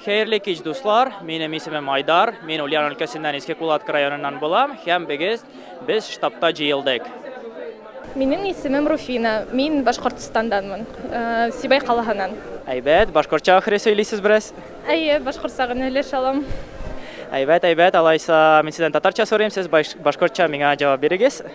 Хәерле кич, дуслар! Минем исемем Айдар. Мин Ульян өлкәсеннән Иске Кулатка районыннан булам һәм бегез без штабта җыелдык. Минем исемем Руфина. Мин Башкортостанданмын. Сибай калаһыннан. Әйбәт, башкортча ахры сөйлисез бераз? Әйе, башкортча гына өлеш алам. Әйбәт, әйбәт. Алайса, мин сездән татарча сорыйм, сез башкортча миңа җавап бирегез.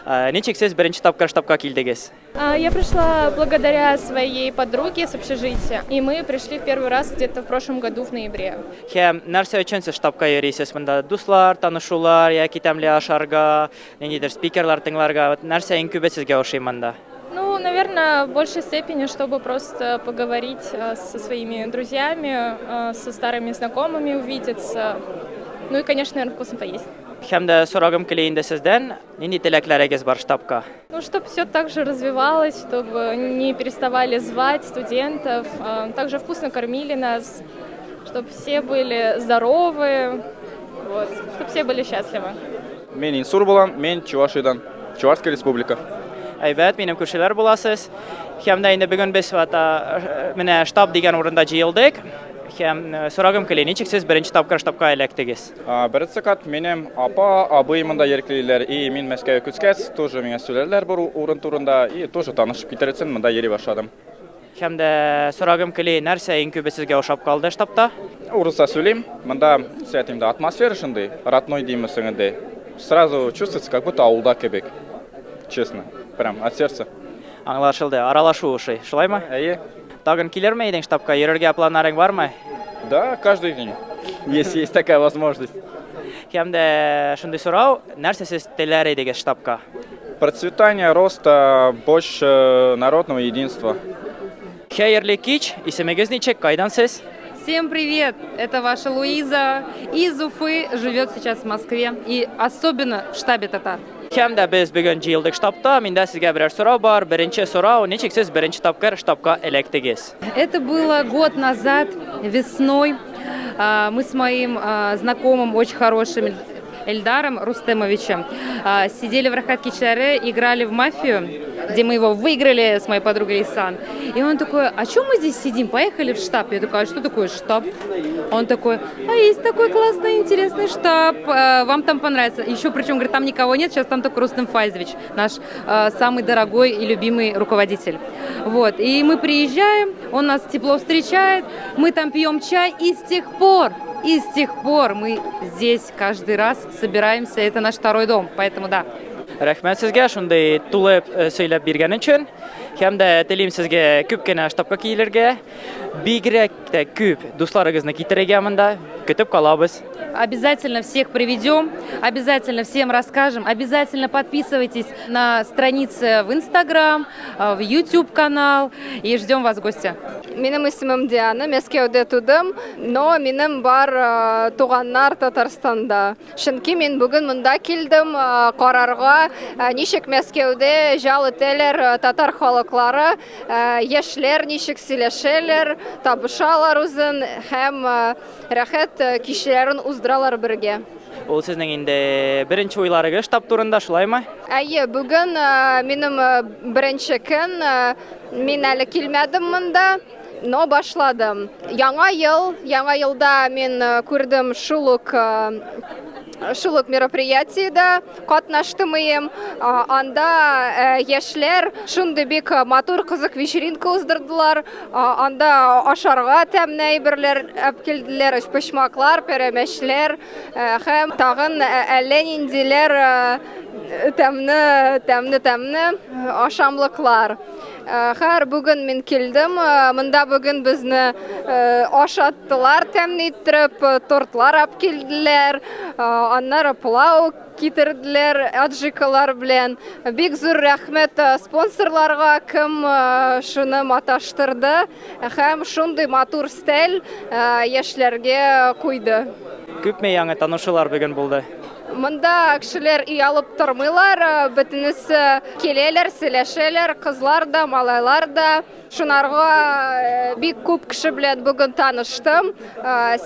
Ничек сез беренче тапкыр штабка килдегез? Я пришла благодаря своей подруге с общежития, и мы пришли в первый раз где-то в прошлом году в ноябре. Һәм нәрсә өчен сез штабка йөрисез монда? Дуслар, танышулар яки тәмле ашарга, ниндидер спикерлар тыңларга? Вот нәрсә иң күбе сезгә ошый монда? Ну, наверное, в большей степени, чтобы просто поговорить со своими друзьями, со старыми знакомыми увидеться. Ну и, конечно, наверное, вкусно поесть. Һәм дә сорагым килә инде сездән, нинди теләкләрегез бар штабка? Ну, чтобы все так же развивалось, чтобы не переставали звать студентов, также вкусно кормили нас, чтобы все были здоровы, вот, чтобы все были счастливы. Мин Инсур булам, мин Чувашиядән, Чувашская республика. Әйбәт, минем күршеләр буласыз. Һәм дә инде бүген без менә штаб дигән урында җыелдык. Һәм сорагым килә, ничек сез беренче тапкыр штабка эләктегез? Беренче кат минем апа, абый монда йөрклиләр, и мин Мәскәүгә күчкәч, тоже миңа сөйләделәр бу урын турында, и тоже танышып китәр өчен монда йөри башладым. Һәм дә сорагым килә, нәрсә иң күбе сезгә ошап калды штабта? Урысча сөйлим, монда сәт инде атмосфера шундый, родной димесең инде. Сразу чувствуется, как будто авылда кебек. Честно, прям от сердца. Аңлашылды, аралашу ошый, шулаймы? Әйе. Тагын килерме идең штабка, йөрергә планнарың бармы? Да, каждый день, если есть такая возможность. Һәм дә шундый сорау, нәрсә сез теләр идегез штабка? Процветание, роста, больше народного единства. Хәерле кич, исемегез ничек, кайдан сез? Всем привет! Это ваша Луиза из Уфы, живет сейчас в Москве и особенно в штабе татар. Һәм дә без бүген җыелдык штабта, миндә сезгә берәр сорау бар. Беренче сорау, ничек сез беренче тапкыр штабка эләктегез? Это было год назад, весной. Мы с моим знакомым, очень хорошим Эльдаром Рустемовичем, сидели в Рахат Кичләре, играли в мафию, где мы его выиграли с моей подругой Лейсан. И он такой: а чем мы здесь сидим? Поехали в штаб. Я такая: а что такое штаб? Он такой: а есть такой классный, интересный штаб, вам там понравится. Еще причем, говорит, там никого нет, сейчас там только Рустем Файзович, наш самый дорогой и любимый руководитель. Вот. И мы приезжаем, он нас тепло встречает, мы там пьем чай, и с тех пор мы здесь каждый раз собираемся, это наш второй дом, поэтому да. Рәхмәт сезгә шундый тулы сөйләп биргән өчен. Һәм дә телим сезгә күп кенә штабка килергә, бигрәк тә күп дусларыгызны китерергә монда. Көтеп калабыз. Обязательно всех приведем, обязательно всем расскажем, обязательно подписывайтесь на страницы в Инстаграм, в YouTube канал и ждем вас в гости. Минем исемем Диана, Мәскәүдә тудым, но минем бар туганнар Татарстанда. Чөнки мин бүген монда килдем карарга, ничек Мәскәүдә ял итәләр татар халыклары, яшьләр ничек сөйләшәләр, табышалар үзен һәм рәхәт кичләрен уздыралар бергә. Ул сезнең инде беренче уйларыгыз штаб турында, шулаймы? Әйе, бүген минем беренче көн, мин әле килмәдем монда, но башладым. Яңа ел, яңа елда мин күрдем шул ук мероприятиедә катнаштым ием. Анда яшьләр шундый бик матур, кызык вечеринка уздырдылар. Анда ашарга тәмле әйберләр алып килделәр, өчпочмаклар, пәрәмәчләр һәм тагын әллә ниндиләр тәмле, тәмле, тәмле ашамлыклар. Хәер, бүген мин килдем. Монда бүген безне ашаттылар тәмле иттереп, тортлар алып килделәр. Аннары пылау китерделәр аджикалар белән. Бик зур рәхмәт спонсорларга, кем шуны маташтырды һәм шундый матур стәл яшьләргә куйды. Күпме яңа танышулар бүген булды? Монда кешеләр оялып тормыйлар, бөтенесе киләләр, сөйләшәләр, кызлар да, малайлар да. Шунарга бик күп кеше белән бүген таныштым,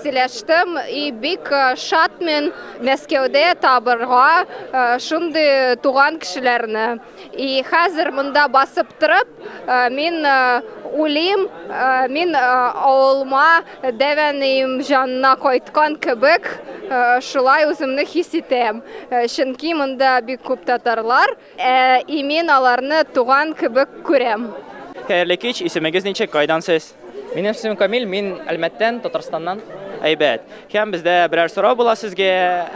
сөйләштем и бик шатмын Мәскәүдә табырга шундый туган кешеләрне. И хәзер монда басып торып, мин уйлыйм, мин авылыма дәвәнием җанына кайткан кебек, шулай үземне хис итәм. Чөнки монда бик күп татарлар, и мин аларны туган кебек күрәм. Хәерле кич, исемегез ничек, кайдан сез? Минем исемем Камил, мин Әлмәттән, Татарстаннан. Әйбәт. Һәм бездә берәр сорау була сезгә.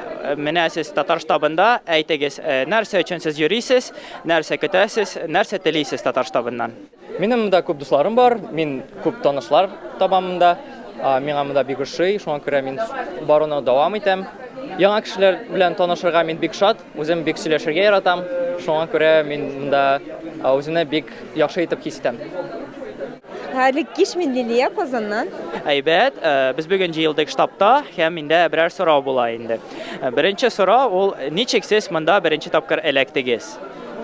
Менә сез татар штабында, әйтегез, нәрсә өчен сез йөрисез, нәрсә көтәсез, нәрсә телисез татар штабыннан? Минем монда күп дусларым бар, мин күп танышлар табам монда. Миңа монда бик ошый, шуңа күрә мин баруны дәвам итәм. Яңа кешеләр белән танышырга мин бик шат, үзем бик сөйләшергә яратам. Шуңа күрә мин монда үземне бик яхшы итеп хис итәм. Хәерле кич, мин Лилия Казаннан. Әйбәт, без бүген җыелдык штабта һәм миндә берәр сорау була инде. Беренче сорау ул, ничек сез монда беренче тапкыр эләктегез?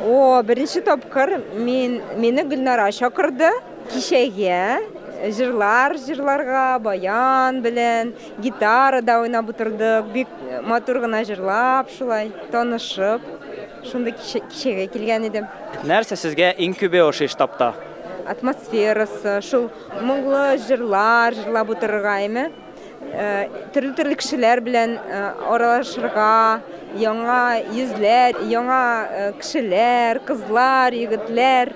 О, беренче тапкыр мин мине Гөлнара чакырды кичәгә, җырлар җырларга, баян белән, гитарада уйнап утырдык, бик матур гына җырлап шулай, танышып, шундый кичәгә килгән идем. Нәрсә сезгә иң күбе ошый штабта? Атмосферасы, шул моңлы җырлар җырлап утырырга, әйме? Төрле-төрле кешеләр белән аралашырга, яңа йөзләр, яңа кешеләр, кызлар, егетләр.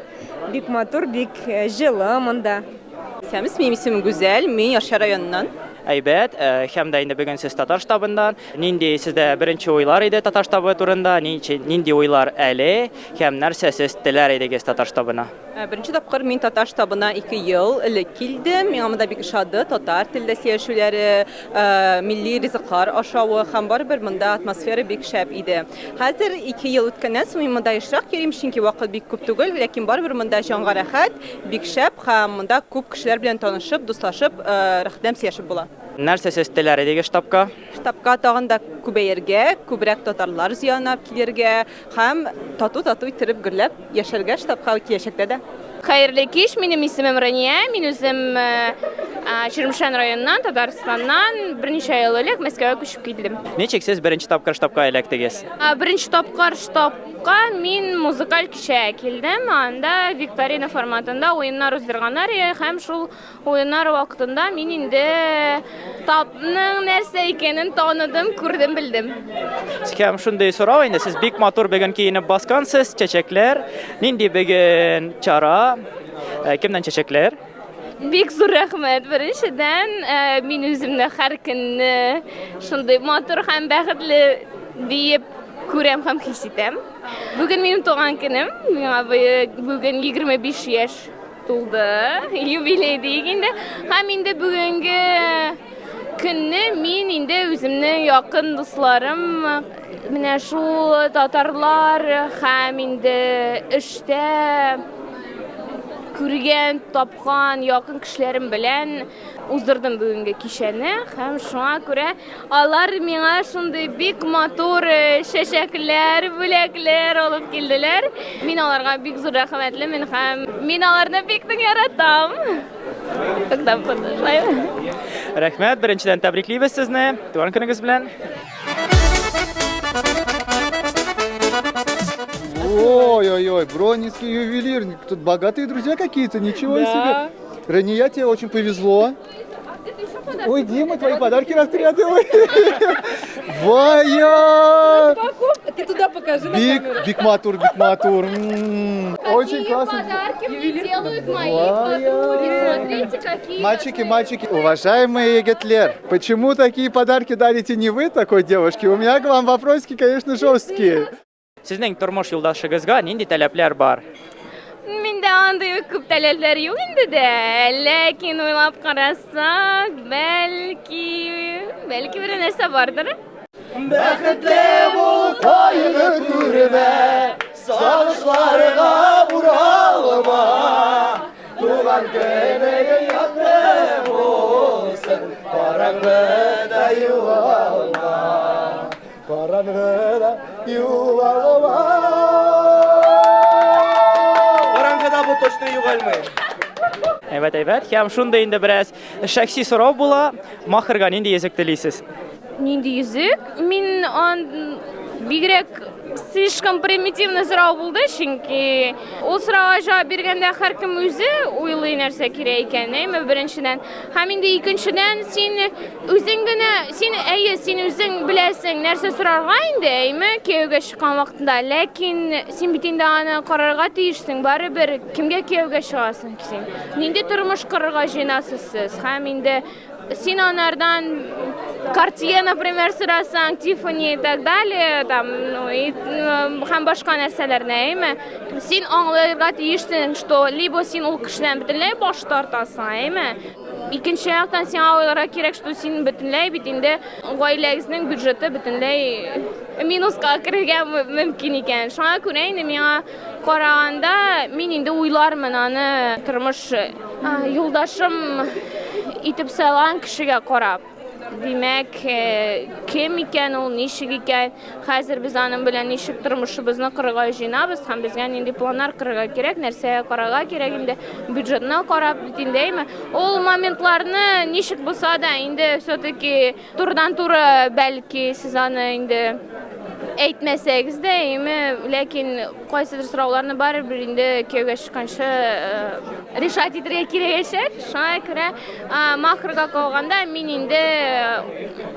Бик матур, бик җылы монда. Исәнмесез, минем исемем Гүзәл, мин Арча районыннан. Әйбәт, һәм дә инде бүген сез татар штабыннан. Нинди сездә беренче уйлар иде татар штабы турында, нинди уйлар әле һәм нәрсә сез теләр идегез татар штабына? Беренче тапкыр мин татар штабына 2 ел элек килдем. Миңа монда бик ошады, татар телдә сөйләшүләре, милли ризыклар ашавы һәм барыбер монда атмосфера бик шәп иде. Хәзер 2 ел үткәннән соң мин монда ешрак йөрим, чөнки вакыт бик күп түгел, ләкин барыбер монда җанга рәхәт, бик шәп һәм монда күп кешеләр белән танышып, дуслашып, рәхәтләнеп сөйләшеп була. Нәрсә сез теләр идегез штабка? Штабка тагын да күбәергә, күбрәк татарлар җыянап килергә һәм тату-тату иттереп гөрләп яшәргә штабка киләчәктә дә. Хәерле кич, минем исемем Рания, мин үзем Чирмешән районыннан, Татарстаннан берничә ел элек Мәскәүгә күчеп килдем. Ничек сез беренче тапкыр штабка эләктегез? Беренче тапкыр штабка мин музыкаль кичәгә килдем. Анда викторина форматында уеннар уздырганнар һәм шул уеннар вакытында мин инде штабның нәрсә икәнен таныдым, күрдем, белдем. Һәм шундый сорау инде, сез бик матур бүген киенеп баскансыз, чәчәкләр. Нинди бүген чара? Кемнән чәчәкләр? Бик зур рәхмәт. Беренчедән, мин үземне һәр көнне шундый матур һәм бәхетле диеп күрәм һәм хис итәм. Бүген минем туган көнем. Миңа бүген 25 яшь тулды. Юбилей диек инде. Һәм инде бүгенге көнне мин инде үземнең якын дусларым, менә шул татарлар һәм инде эштә күргән, тапкан якын кешеләрем белән уздырдым бүгенге кичәне һәм шуңа күрә алар миңа шундый бик матур чәчәкләр, бүләкләр алып килделәр. Мин аларга бик зур рәхмәтлемен һәм мин аларны бик нык яратам. Когда буду. Рәхмәт, беренчедән тәбриклибез сезне туган көнегез белән. Ой-ой-ой, Бронницкий ювелир. Тут богатые друзья какие-то, ничего себе. Рания, тебе очень повезло. Ой, Дима, твои подарки растряты. Вая! Ты туда покажи на Бик, камеру. бик матур, бик матур. Очень классно. Подарки мне делают мои Вая! подруги. Смотрите, какие. Мальчики, мальчики, уважаемые Гетлер, почему такие подарки дарите не вы такой девушке? У меня к вам вопросики, конечно, жесткие. Сезнең тормыш юлдашыгызга нинди таләпләр бар? Миндә андый ук күп таләпләр юк инде дә, ләкин уйлап карасак, бәлки, бәлки бер нәрсә бардыр. Бәхетле бул, кайгы күрмә, сагышларга уралма. Туган көнең якты булсын, караңгыда югалма. Караңгыда югалма. Караңгыда бу точно югалмый. Әйбәт, әйбәт. Һәм шундый инде бераз шәхси сорау була. Махерга нинди йөзек телисез? Нинди йөзек? Мин ан Бигрәк слишком примитивный сорау булды, чөнки ул сорауга җавап биргәндә һәркем үзе уйлый нәрсә кирәк икән, әйме, беренчедән. Һәм инде икенчедән, син үзең генә, син, әйе, син үзең беләсең нәрсә сорарга инде, әйме, кияүгә чыккан вакытында, ләкин син бит инде аны карарга тиешсең, барыбер кемгә кияүгә чыгасың син, нинди тормыш корырга җыенасыз сез, һәм инде Син анардан Cartier, например, сорасаң, Tiffany и так далее, там, ну, и, һәм башка нәрсәләрне, әйме? Син аңларга тиешсең, что либо син ул кешедән бөтенләй баш тартасың, әйме? Икенче яктан сиңа уйларга кирәк, что син бөтенләй бит инде гаиләгезнең бюджеты бөтенләй минуска керергә мөмкин икән. Шуңа күрә инде миңа караганда, мин инде уйлармын аны тормыш юлдашым итеп сайлаган кешегә карап. Димәк, кем икән ул, ничек икән, хәзер без аның белән ничек тормышыбызны корырга җыенабыз һәм безгә нинди планнар корырга кирәк, нәрсәгә карарга кирәк инде, бюджетны карап бит инде, әйме. Ул моментларны ничек булса да инде все-таки турыдан-туры бәлки сез аны инде әйтмәсәгез дә, әйме, ләкин кайсыдыр сорауларны барыбер инде кияүгә чыкканчы решать итәргә кирәгәчәк. Шуңа күрә махрга калганда мин инде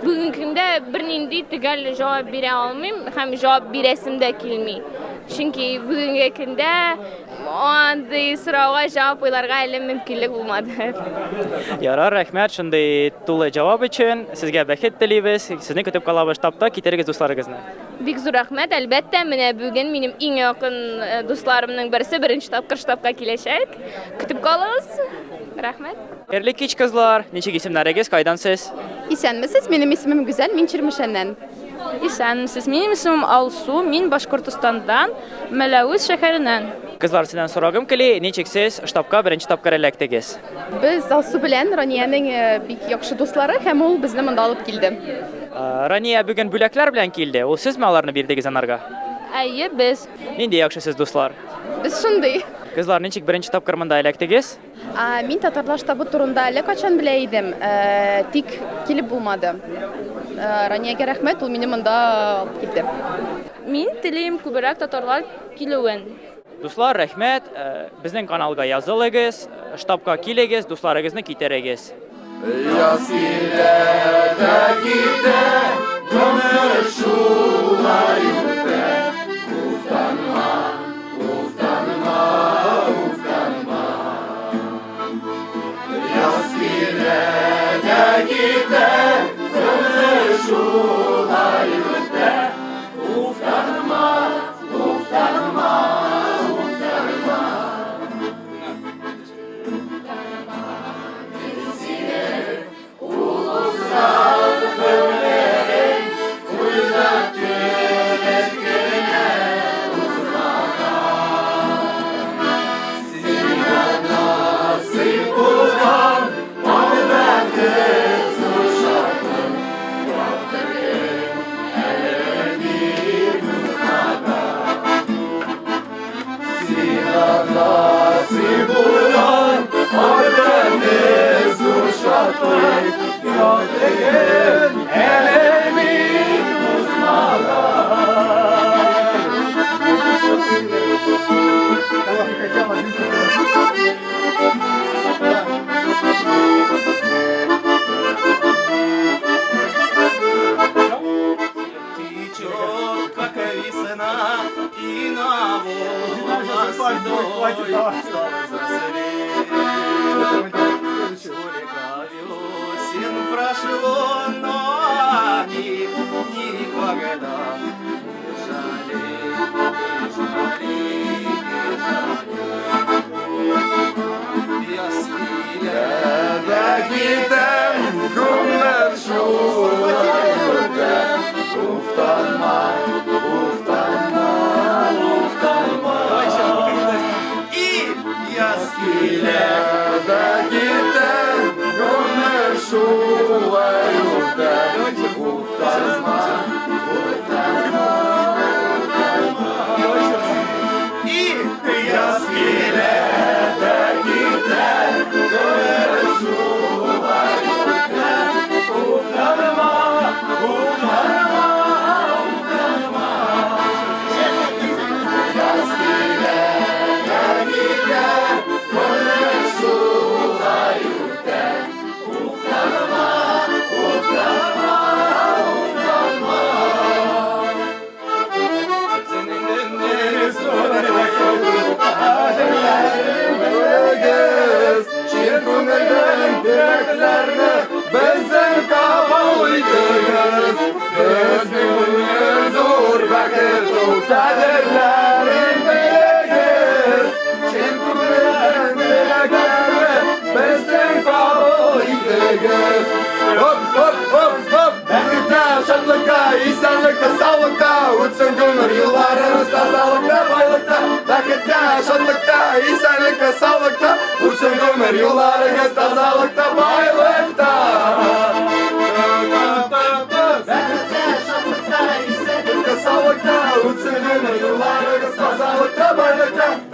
бүгенге көндә бернинди төгәл җавап бирә алмыйм һәм җавап бирәсем дә килми. Чөнки бүгенге көндә Андый сорауга җавап уйларга әле мөмкинлек булмады. Ярар, рәхмәт шундый тулы җавап өчен. Сезгә бәхет телибез. Сезне көтеп калабыз штабта. Китерегез дусларыгызны. Бик зур рәхмәт. Әлбәттә, менә бүген минем иң якын э, дусларымның берсе беренче тапкыр штабка киләчәк. Көтеп калыгыз. Рәхмәт. Хәерле кич, кызлар. Ничек исемнәрегез? Кайдан сез? Исәнмесез, минем исемем Гүзәл, мин Чирмешәннән. Исәнмесез, минем исемем Алсу, мин Башкортостандан, Мәләвез шәһәреннән. Кызлар, сездән сорагым кили, ничек сез штабка беренче тапкыр эләктегез? Без Алсу белән Раниянең бик яхшы дуслары һәм ул безне монда алып килде. Рания бүген бүләкләр белән килде. Ул сезме аларны бирдегез анарга? Әйе, без. Нинди яхшы сез дуслар. Без шундый. Кызлар, ничек беренче тапкыр монда эләктегез? Мин татарлар штабы турында әллә кайчан белә идем, тик килеп булмады. Раниягә рәхмәт, ул мине монда алып килде. Мин телим күбрәк татарлар килүен. Дуслар, рәхмәт. Безнең каналга язылыгыз, штабка килегез, дусларыгызны китерегез. Яз килә дә китә, гомер шулай үтә. Уфтанма, уфтанма, уфтанма. Яз килә дә китә, гомер шулай үтә. Уфтанма, уфтанма, уфтанма. Течет, как весна, и на волнах седой стал взрослеть. Сколько весен прошло, но о них никогда не жалей, не жалей, не жалей. Яз килә дә китә, гомер шулай үтә. Уфтанма, уфтанма, уфтанма. И яз килә дә китә, гомер шулай үтә. Уфтанма, уфтанма, уфтанма. И яз килә дә китә, гомер шулай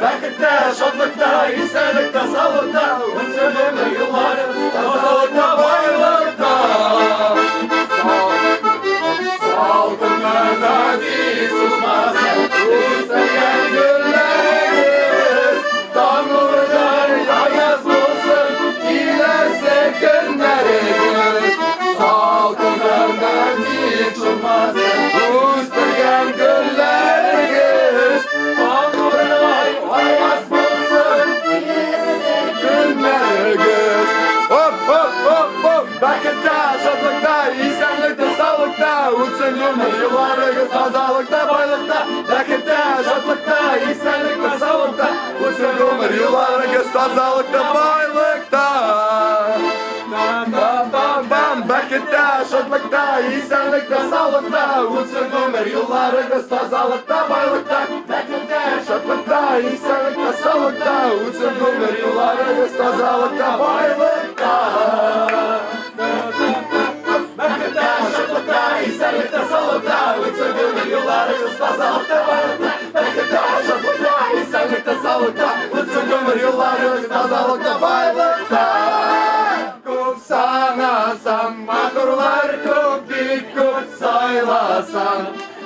Бәхеттә, шатлыкта, исәнлектә, саулыкта, үтсен гомер юлларыгыз тазалыкта, байлыкта. Салкыннарда тиз сулмасын үстергән гөлләрегез. Таң нурыдай аяз булсын киләсе көннәрегез. Салкыннарда тиз сулмасын үстергән гөлләрегез. Таң нурыдай аяз булсын киләсе көннәрегез. Оп, оп, оп, оп! Бәхеттә, шатлыкта, исәнлектә, саулыкта, үтсен гомер елларыгыз тазалыкта, байлыкта. Бәхеттә, шатлыкта, исәнлектә, саулыкта, үтсен гомер елларыгыз тазалыкта, байлыкта. Бам, бәхеттә, шатлыкта, исәнлектә, саулыкта, үтсен гомер елларыгыз тазалыкта, байлыкта. Бәхеттә, шатлыкта, исәнлектә, саулыкта, үтсен гомер елларыгыз тазалыкта, байлыкта. Бәхеттә, шатлыкта, исәнлектә, саулыкта, үтсен гомер елларыгыз тазалыкта, байлыкта. Бәхеттә, шатлыкта, исәнлектә, саулыкта, үтсен гомер елларыгыз тазалыкта, байлыкта. Күп санасаң, матурлар күп, бик күп сайласаң,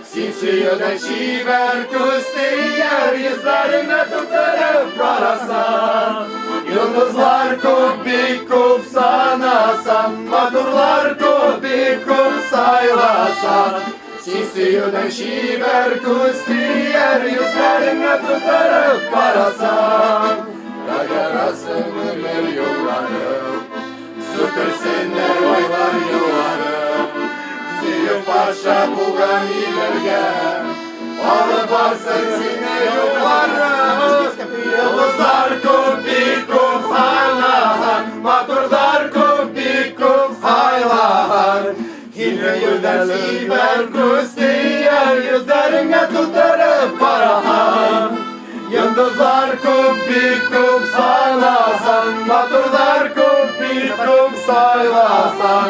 син сөюдән чибәр күз тияр, йөзләреңә тутырып карасаң. Йолдызлар күп, бик күп санасаң, матурлар күп, бик күп сайласаң, син сөюдән чибәр күз тияр, йөзләреңә тутырып карасаң. Тагарасың гомер юллары, сүтелсеннәр айлар еллары, сөю патша булган илләргә, алып барсын сине юллары. Йолдызлар күп, бик күп санасаң, матурлар күп, бик күп сайласаң, син сөюдән чибәр күз тияр, йөзләреңә тутырып карасаң. Йолдызлар күп, бик күп санасаң, матурлар күп, бик күп сайласаң,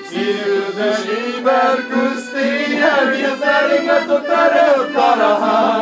син сөюдән чибәр күз тияр, йөзләреңә тутырып карасаң.